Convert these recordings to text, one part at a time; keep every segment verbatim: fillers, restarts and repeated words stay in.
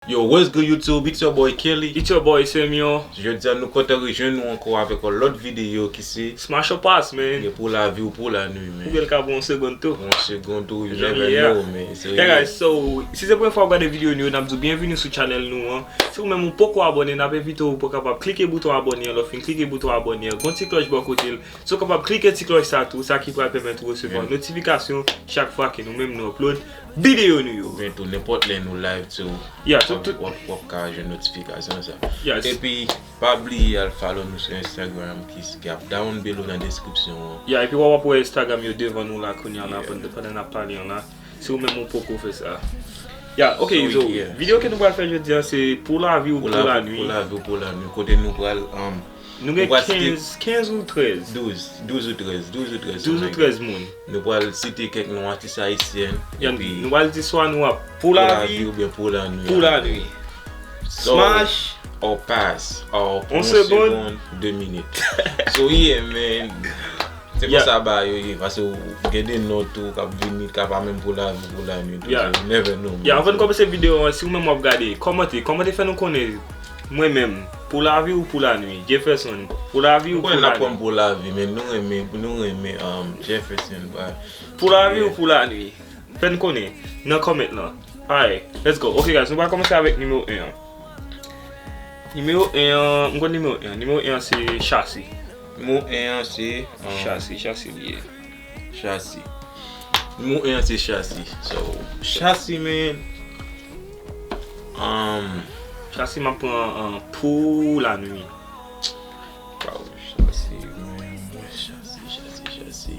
Yo, what's good YouTube? It's your boy Kelly. It's your boy Samuel. Jodi a nou kontan rejwenn nou ankò avèk yon lòt videyo ki se Smash or Pass, man. Gen pou lavi ou pou lanwi, man. Ou byen ka pran yon segonn tou. Yon segonn tou, you never know, man. So, yeah, guys, so, si se premye fwa w ap gade videyo nou yo, n ap di w byenvini sou channel nou an. Si ou menm ou poko abòne, n ap envite w pou w kapab klike bouton abòne an, lè w fin klike bouton abòne an, gon ti klòch bò kote l. Si w kapab klike ti klòch sa tou, sa ki pral pèmèt ou resevwa notifikasyon chak fwa ke nou menm nou upload videyo nou yo. Oubyen tou, nenpòt lè nou live tou, yeah, w ap ka jwenn notifikasyon sa. Epi, pa bliye al follow nou sou Instagram ki, ki ap down below nan deskripsyon an. Yeah, epi w ap wè Instagram yo devan nou la kounye a la, pandan, pandan n ap pale an la. Si ou menm ou poko fè sa. Yeah, ok, so, videyo ke nou pral fè jodi a, se pou lavi ou pou lanwi. Pou lavi ou pou lanwi. Kote nou pral, um, Nou gen kenz, kenz ou trèz? Douz, douz ou trèz, douz ou trèz. Douz ou trèz moun. Nou pral site kèk non atis ayisyen. Epi nou pral di swa nou ap pou lavi oubyen pou lanwi. Pou lanwi. Smash or pass. Or pou yon segonn, de minit. So yeah, man. Se konsa bagay yo ye, paske w gen de non tou k ap vini, k ap pa menm pou lavi, pou lanwi tou. So you never know, man. Yeah, anvan n kòmanse videyo an, si ou menm w ap gade, kòmante, kòmante fè nou konnen. Mwen menm, pou lavi ou pou lanwi? Jefferson, pou lavi ou pou lanwi? Mwen kwè n ap pran pou lavi, men nou renmen, nou renmen, um, Jefferson, bro. Pou lavi ou pou lanwi? Fè n konnen nan comment lan. Alright, let's go. Ok, guys, nou pral kòmanse avèk nimewo en an. Nimewo en an, m konn nimewo en an. Nimewo en an se Chasi. Nimewo en an se, um, Chasi, Chasi li ye. Chasi. Nimewo en an se Chasi. So, Chasi, man. Um, Chasi, m ap pran, um, pou lanwi. Waw, Chasi, man. Mwen Chasi, Chasi, Chasi.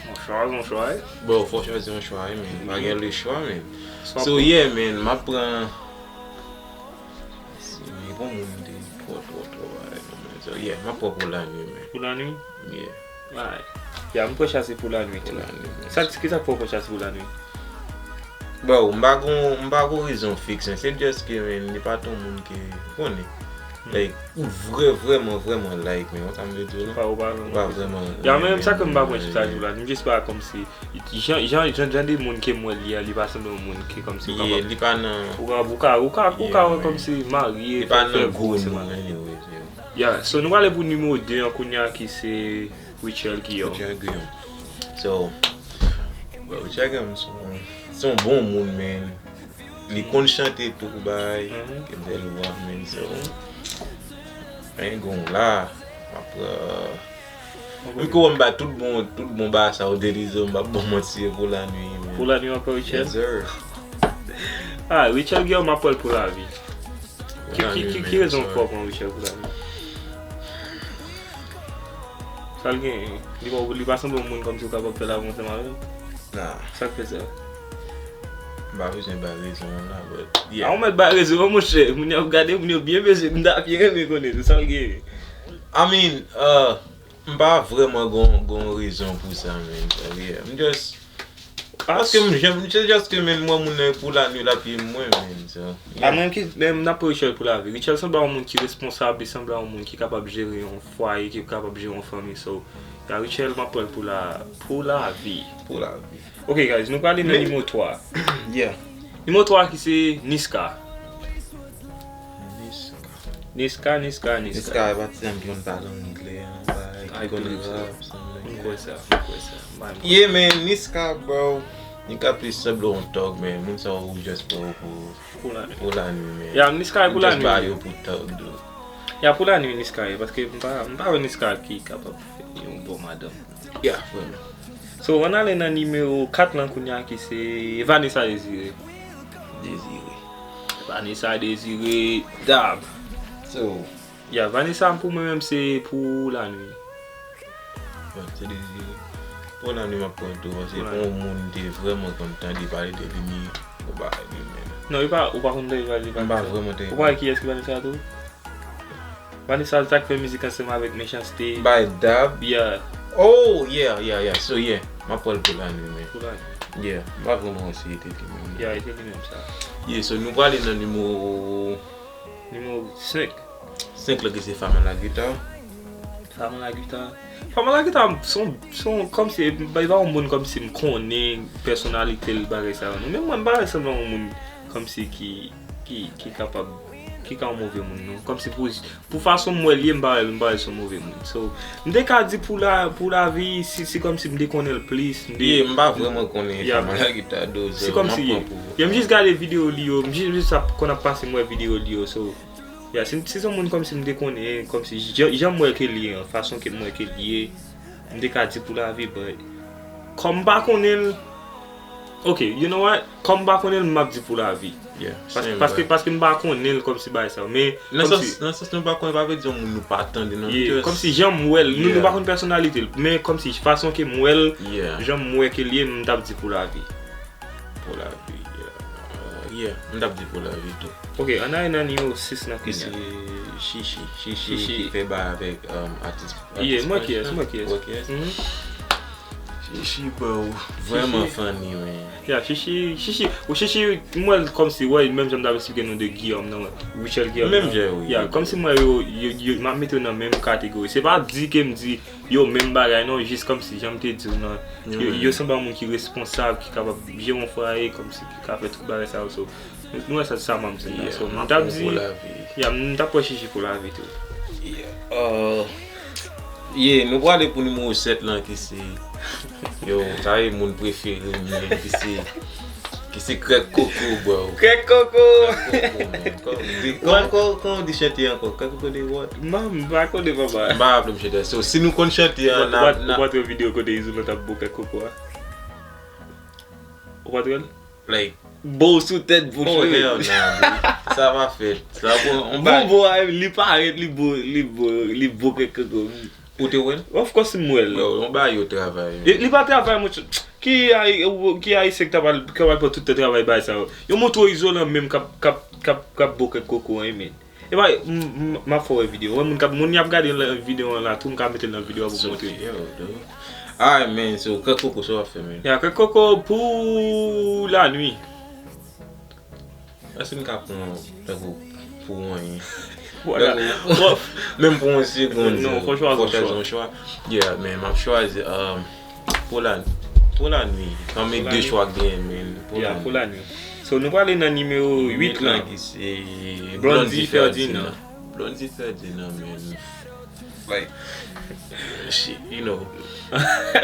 Yon chwa, yon chwa, wi. Bon, fò w chwazi yon chwa, wi, men. Pa gen le chwa, men. So, yeah, man, m ap pran. Si, men, bon, moun te twò, twò, twò bagay, non, men. So, yeah, m ap pran pou lanwi, men. Pou lanwi? Yeah. Alright. Ya, m pran Chasi pou lanwi tou. Pou lanwi, man. Sa, ki sa k fè w pran Chasi pou lanwi? Bro, m pa gon, m pa gon rezon fiks, men. Se just ke, men, li pa t yon moun ke, ou konnen. Like, ou vrè, vrèman, vrèman like, men, ou konn sa m vle di w la? Ou pa, ou pa vrèman. Ou pa vrèman like. Ya, men, sa ke m pa pran Chasi pou lanwi, m just pa kòmsi, jan, jan, jan, jan de moun ke m wè li a, li pa sanble yon moun ke kòmsi ou kapab. Yeah, li pa nan. Ou ka, ou ka, ou ka, ou ka wè kòmsi marye, fè, fè gwo, se marye. Yeah, so nou prale pou nimewo de an kounye a ki se Rutshelle Guillaume. Rutshelle Guillaume. So, bro, Rutshelle Guillaume se yon, se yon bon moun, man. Li konn chante tou, bay. Gen bèl vwa, man. So, men gon la, m ap, euh, m kou m ba tout bon, tout bon ba sa yo delize, m pa bon manti pou lanwi, man. Pou lanwi ankò, Rutshelle? Yes, sir. Ah, Rutshelle Guillaume, m ap pran l pou lavi. Ki, ki, ki, ki rezon k fè w pran Rutshelle pou lavi? Sa l genyen? Li pa, li pa sanble yon moun kòmsi w kapab fè lavi ansanm avè l? Nah. Sa k fè sa? M pa bezwen bay rezon an la, but, yeah. A, ou mèt bay rezon an, monchè. Moun yo ap gade, moun yo byen bezwen, m ta byen renmen konnen sa l genyen. I mean, uh, m pa vrèman gon, gon rezon pou sa, man. Yeah, m just Paske m janm, se just ke, man, m wè moun nan e pou lanwi l ap ye mwen, man, so, yeah. A, mwen ki, men m nan pran Rutshelle pou lavi. Rutshelle sanble a yon moun ki responsab, li sanble a yon moun ki kapab jere yon fwaye, ki kapab jere yon fanmi, so, ya, Rutshelle, m ap pran l pou la, pou lavi. Pou lavi. Ok, guys, nou prale nan nimewo twa. Yeah. Nimewo twa ki se Niska. Niska. Niska, Niska, Niska. Niska e patizan ki konn pale angle an, bay, ki konn rap, sanble. M kwè sa, m kwè sa. M kwè sa. Yeah, man, Niska, bro. Niska plis sanble yon thug, man. Moun sa ou just pran pou, pou lanwi, man. Ya, Niska e pou lanwi. Ou just ba yo pou thug, though. Ya, pou lanwi, Niska e, paske m pa, m pa wè Niska ki kapab fè yon bon madanm. Yeah, vrèman. So, ann ale nan nimewo kat lan kounye a ki se Vanessa Désiré. Désiré. Vanessa Désiré, Dab. So. Ya, Vanessa pou mwen menm se pou lanwi. Bon, se Désiré. Pou lanwi m ap pran tou, paske pou yon moun m te vrèman konn tande pale de li, li bon bagay li menm. Non, li pa, ou pa konn tande pale de Vanessa? M pa vrèman tande. Ou pa wè kiyès ki Vanessa tou? Vanessa, sa k fè mizik ansanm avèk Mechanste. Bay Dab? Yeah. Oh, yeah, yeah, yeah. So, yeah. M ap pran l pou lanwi, man. Pou lanwi. Yeah. M pa vrèman wè si e te li menm. Yeah, e te li menm sa. Yeah, so nou prale nan nimewo. Nimewo senk. Senk lan ki se Femme à la guitare. Femme à la guitare. Femme à la guitare, se yon, se yon, kòmsi, e pa yon moun kòmsi m konnen pèsonalite l, bagay sa yo. Non, men mwen, m pa wè sanble yon moun kòmsi ki ki, ki kapab, ki ka yon move moun, non. Kòmsi pou, pou fason m wè l ye, m pa wè, m pa wè l se yon move moun. So, m te ka di pou la, pou lavi, si, si kòmsi m te konnen l plis, m te, yeah, m pa vrèman konnen, yeah, Famalakita do, so, si kòmsi, m ap pran pou, yeah, m jis gade videyo li yo, m jis, jis ap konn ap pase m wè videyo li yo, so, yeah, si, si se yon moun kòmsi m te konnen, kòmsi jan, jan m wè ke l ye an, fason ke m wè ke l ye, m te ka di pou lavi, but kòm m pa konnen l, ok, you know what? Kòm m pa konnen l, m ap di pou lavi. Yeah, paske, same, paske, bro, paske m pa konnen l kòmsi bagay sa yo. Men nan sans, kòmsi, nan sans nou pa konnen, pa vle di yon moun nou pa tande, non, yeah, just, kòmsi jan m wè l, nou, nou, yeah, pa konn pèsonalite l, men kòmsi fason ke m wè l, yeah, jan m wè ke l ye, m t ap di pou lavi. Pou lavi, yeah. Uh, yeah, m t ap di pou lavi tou. Ok, ann ale nan nimewo sis nan kenya. Misye Chichi, Chichi, Chichi, ki fè bagay avèk, um, atis, yeah, atis m wè kiyès, m wè kiyès. M wè kiyès. Mhm. Chichi, bro, vrèman funny, man. Yeah, Chichi, Chichi, ou Chichi, m wè l kòmsi, wè, menm jan m t ap eksplike nou de Guillaume nan, Richel Guillaume nan. Menm jan, wi. Yeah, kòmsi m wè yo, yo, yo, m ap mete yo nan menm kategori. Se pa di ke m di yo menm bagay, non, jis kòmsi jan m te di w nan, yo, yo sanble yon moun ki responsab, ki kapab jere yon fwaye, kòmsi ki ka fè tout bagay sa yo. So, nou, nou wè sa, sa m ap di la. Yeah, so, m t ap di, yeah, m t ap pran Chichi pou lavi tou. Yeah. Uh, yeah, nou prale pou nimewo sèt lan ki se, yo, sa e moun prefere m, men, ki se, ki se Krèk Koko, bro. Krèk Koko! Krèk Koko, man. Kòman, kòman, kòman, kòman w di chante ankò? Krèk Koko de what? M pa, m pa konnen, papa. M pa raple m chante. So, si nou konn chante an, n ap, n ap. Ou pa t wè videyo kote Izolan t ap bo Krèk Koko a? Ou pa t wè l? Like, bo sou tèt bouch li. Oh, hell nah, bro. Sa pa fèt. Sa bon, on bon, bagay. Bo a, li parèt, li bo, li bo, li bo Krèk Koko. Ou te wè l? Of course, m wè l. Bro, on bagay yo travay, man. Li pa travay, monchè. Ki Ayi-, ki Ayisyen ki ta pral, ki pral pran tout tan travay bagay sa yo? Yo montre w Izolan menm k ap, k ap, k ap, k ap bo Krèk Koko an, men. E pa, m, m, m ap fè w wè videyo. Wè moun k ap, moun y ap gade videyo an la tou, m ka mete l nan videyo a pou m montre. Yo, dude. Alright, man, so, Krèk Koko, sa w ap fè, man? Ya, Krèk Koko pou lanwi. Èske n ka pran tankou pou anyen? Wala. Tankou, menm pou yon segonn, fò chwazi yon chwa. Yeah, men m ap chwazi, um, pou la, pou lanwi. Pami de chwa k genyen, men pou lanwi. Ya, pou lanwi. So, nou prale nan nimewo uit lan. Ki se Blondy Ferdinand. Blondy Ferdinand, men. Like, shit, you know.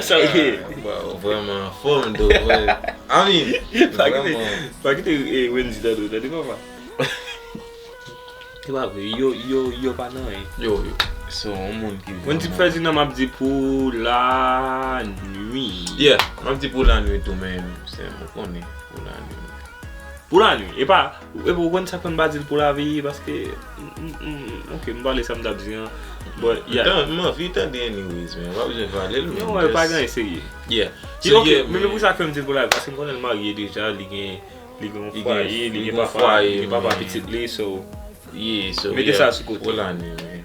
Sa w ye? Ah, bro, vrèman, anfòm, though, bro. I mean, pa kite, vrèman. Pa kite, eh, Wendy tande w, tande papa. Se pa vre, yo, yo, yo pa nan anyen. Yo, yo, so, yon moun ki Wendy Ferdinand, m ap di pou lanwi. Yeah, m ap di pou lanwi tou, men, se, m konnen, pou lanwi. Pou lanwi. E pa, e pa, ou konn sa fè m pa di l pou lavi, paske, m, m, m, ok, m pale sa m t ap di an. But, yeah. M anvi tande anyways, man. Pa bezwen vale l, men. Non, pa gen anyen serye. Yeah. So, ok, men, men pou sa k fè m di l pou lavi, paske m konnen l marye deja, li gen, li gen yon fwaye, li gen papa, li gen papa pitit li, so. Yeah, so, mete sa sou kote. Pou lanwi, man.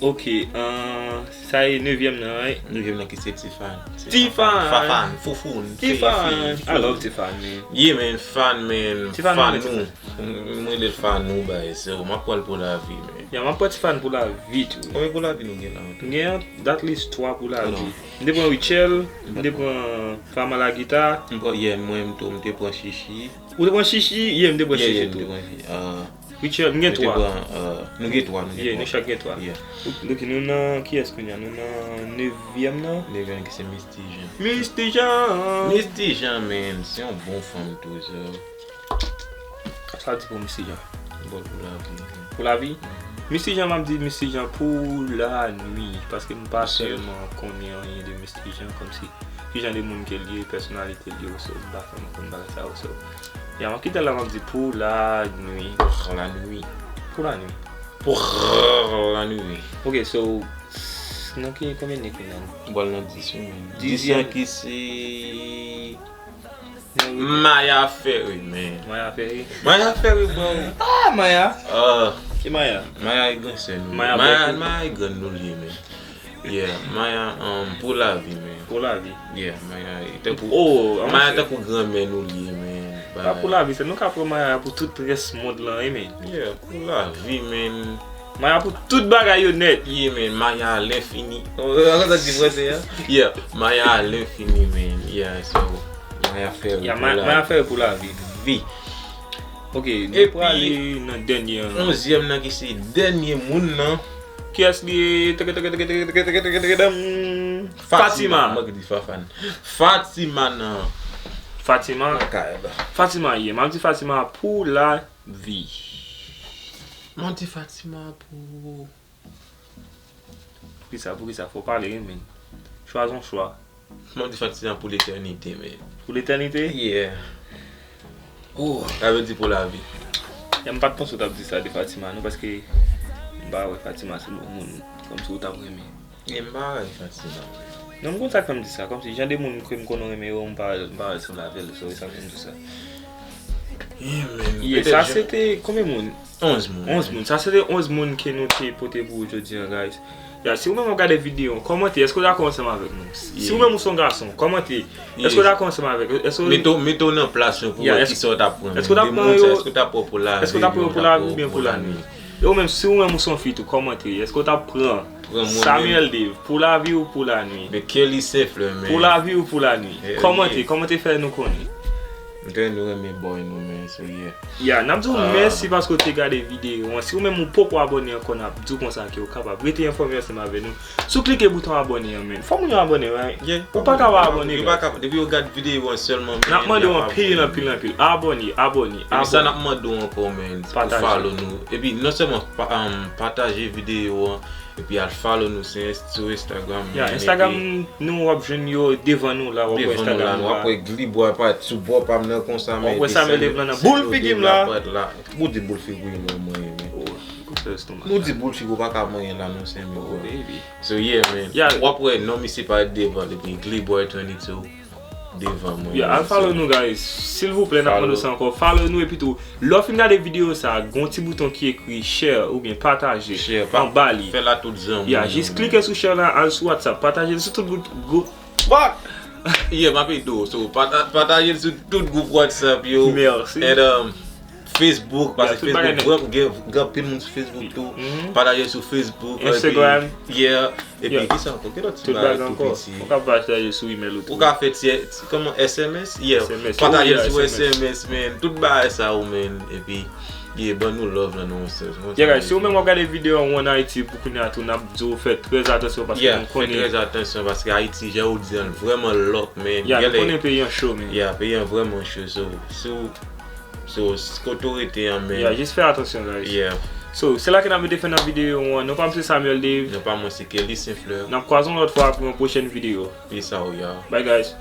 Ok, euh, sa e nevyèm nan, right? Nevyèm nan ki se Tifan. Tifan! Fafan, Foufoun, Tifan! I love Tifan, man. Yeah, man, fan, man. Tifan, fan nou. M rele l fan nou, bay. So, m ap pran l pou lavi, man. Ya, m ap pran Tifan pou lavi, tou. Konbyen pou lavi nou gen la? M gen at least twa pou lavi. M te pran Richel, m te pran Fama la gita. M pran, yeah, mwen, m tou, m te pran Chichi. Ou te pran Chichi? Yeah, m te pran Chichi tou. Yeah, yeah, m te pran Chichi. Ah. Richard, m gen twa. Nou te pran, euh, nou gen twa, nou gen twa. Yeah, nou chak gen twa. Yeah. Ok, nou nan, kiyès kounye a? Nou nan nevyèm nan? Nevyèm ki se Misty Jean. Misty Jean! Misty Jean, man, se yon bon fanm tou, so. Sa w di pou Misty Jean? Bon, pou lavi. Pou lavi? Mhm. Misty Jean, m ap di Misty Jean pou lanwi, paske m pa tèlman konnen anyen de Misty Jean, kòmsi ki jan de moun ke l ye, pèsonalite l yo, so, m pa tèlman konn bagay sa yo, so. Ya, m ap kite l la, m ap di pou lanwi. Pou lanwi. Pou lanwi. Pou lanwi. Ok, so, nan ki, konbyen n ye kounye a? M pral nan dis, wi, men. Dis lan ki se Maya Ferry, man. Maya Ferry? Maya Ferry, bro. Ah, Maya. Ah. Ki Maya? Maya e gran sè nou. Maya, Maya e grann nou li ye, man. Yeah, Maya, um, pou lavi, man. Pou lavi. Yeah, Maya e tankou, oh, Maya tankou granmè nou li ye, man. Pa pou lavi, se nou ka pran Maya pou tout rès mond lan, wi, man. Yeah, pou lavi, man. Maya pou tout bagay yo nèt. Yeah, man, Maya à l'infini. Oh, ankò sa di fransè a? Yeah, Maya à l'infini, man. Yeah, so, Maya Ferry pou lavi. Yeah, Maya Ferry pou lavi. Vi. Ok, nou prale nan dènye an. Onzyèm nan ki se dènye moun nan. Kiyès li ye? Teke, teke, teke, teke, teke, teke, teke, teke, dam. Fatima. Fatima. Mwen ki di Fafan. Fatima nan. Fatima. Nan kay la. Fatima ye. M ap di Fatima pou lavi. Mwen di Fatima pou Poukisa, poukisa? Fò w pale wi, men. Chwazi yon chwa. Mwen di Fatima pou letènite, men. Pou letènite? Yeah. Oh. Sa vle di pou lavi. E m pa t panse w t ap di sa de Fatima, non, paske m pa wè Fatima se bon moun, kòmsi w t ap renmen. E m pa wè Fatima, men. Non, m konn sa k fè m di sa, kòmsi jan de moun ke m konnen renmen yo, m pa, m pa ansanm avè l, so, e sa k fè m di sa. Yeah, man. Yeah, sa se te konbyen moun? Onz moun. Onz moun. Sa se te onz moun ke nou te pote pou ou jodi an, guys. Ya, si ou menm w ap gade videyo an, kòmante, èske w dakò ansanm avèk nou? Si ou menm ou se yon gason, kòmante, èske w dakò ansanm avèk nou? Èske w... Mete w, mete w nan plas yo pou w wè kisa w t ap pran. Èske w t ap pran yo? Èske w t ap pran pou lavi oubyen pou lanwi? E ou menm, si ou menm ou se yon fi tou, kòmante, èske w t ap pran Samuel Dave pou lavi ou pou lanwi? Men Kelly Saint-Fleur, men. Pou lavi ou pou lanwi? Kòmante, kòmante fè nou konnen. M te nou renmen boy nou, men, so yeah. Ya, n ap di w mèsi paske w te gade videyo an. Si ou menm ou poko abòne ankò, n ap di w konsa ke w kapab rete enfòme ansanm avè nou. Si w klike bouton abòne an, men, fò moun yo abòne, right? Ou pa ka pa abòne, guys. Depi yo gad videyo an sèlman, men, n ap mande w anpil, anpil, anpil. Abòne, abòne, abòne. Epi sa n ap mande w ankò, men, pou follow nou. Epi non sèlman pa, um, pataje videyo an, epi al follow nou sou Instagram. Ya, Instagram nou w ap jwenn yo devan nou la, w ap wè Instagram nou la. W ap wè Gliboy parèt sou bò pa m nan konsa, men. W ap wè Samuel Dave lan nan boul figi m la. Ou di boul figi w, non, mwen, men. Nou di boul figi w pa ka manyen la, non, sèm yo. So, yeah, man. W ap wè non misye parèt devan, epi Gliboy twenty-two devan mwen. Yeah, al follow nou, guys. Silvouplè, n ap mande w sa ankò. Follow nou, epi tou, lè w fin gade videyo sa, gon ti bouton ki ekri share oubyen pataje anba li. Fè l a tout zanmi w. Yeah, jis klike sou share la, al sou WhatsApp, pataje l sou tout gwoup, gwoup. Fuck! Yeah, m ap ede w. So, pata-, pataje l sou tout gwoup WhatsApp yo. Mèsi. And, um, Facebook, paske Facebook, gen, gen anpil moun sou Facebook tou. Pataje l sou Facebook, Instagram. Yeah. Epi kisa ankò? Ki lòt ti bagay tou piti? Ou ka pataje sou email ou tou. Ou ka fè ti, ti, kòman, S M S? Yeah. Pataje l sou S M S, man. Tout bagay sa yo, man. Epi, yeah, ban nou love lan nan yon sans. Yeah, guys, si ou menm w ap gade videyo an, ou ann Ayiti pou kounye a tou, n ap di w fè trè atansyon paske nou konnen. Yeah, fè trè atansyon paske Ayiti, jan ou di an, vrèman lock, man. Yeah, nou konnen peyi an cho, man. Yeah, peyi an vrèman cho. So, si w So, s-, kote w rete an, man. Yeah, jis fè atansyon, guys. Yeah. So, se la ke n ap mete fen nan videyo an. Non pa m se Samuel Dave. Non pa mwen se Kelly Saint-Fleur. N ap kwaze yon lòt fwa pou yon pwochèn videyo. Peace out, y'all. Bye, guys.